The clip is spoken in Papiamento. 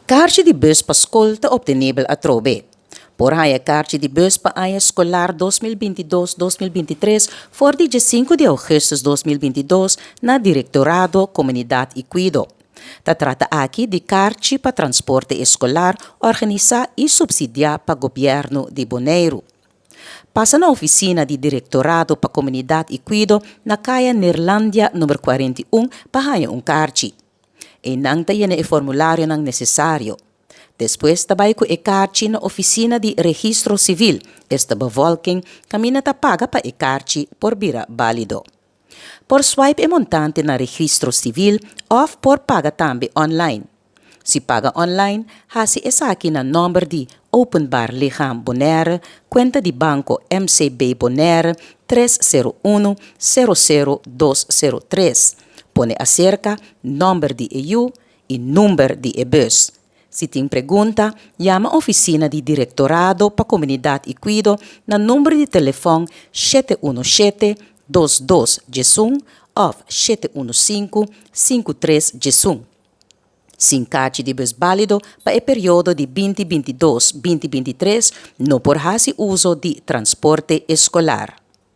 Karchi di bùs pa skol ta optenibel atrobe. Por haña karchi di bùs pa aña skolar 2022, 2023 for di 5 di ougùstùs 2022 na Direktorado Komunidat i Kuido. Ta trata aki di karchi pa transporte eskolar organisá i supsidiá pa gobièrnu di Boneiru. Pasa na ofisina di Direktorado pa Komunidat i Kuido na Kaya Neerlandia number 41 pa haña un karchi. Einan ta yena e formularionan nesesario. Despues ta bai ku e karchi na ofisina di Registro Sivil, esta Bevolking, kaminda ta paga pa e karchi por bira bálido. Por swipe e montante na Registro Sivil òf por paga tambe online. Si paga online, hasi esaki na nòmber di Openbaar Lichaam Bonaire, kuenta di banko MCB Bonaire 301 00203. Pone aserka nòmber di e yu i number di e bùs. Si tin pregunta, yama ofisina di Direktorado pa Komunidat i Kuido na number di telefòn 717 2211 òf 715 5311. Sin karchi di bùs bálido pa e periodo di 2022-2023 no por hasi uso di transporte eskolar.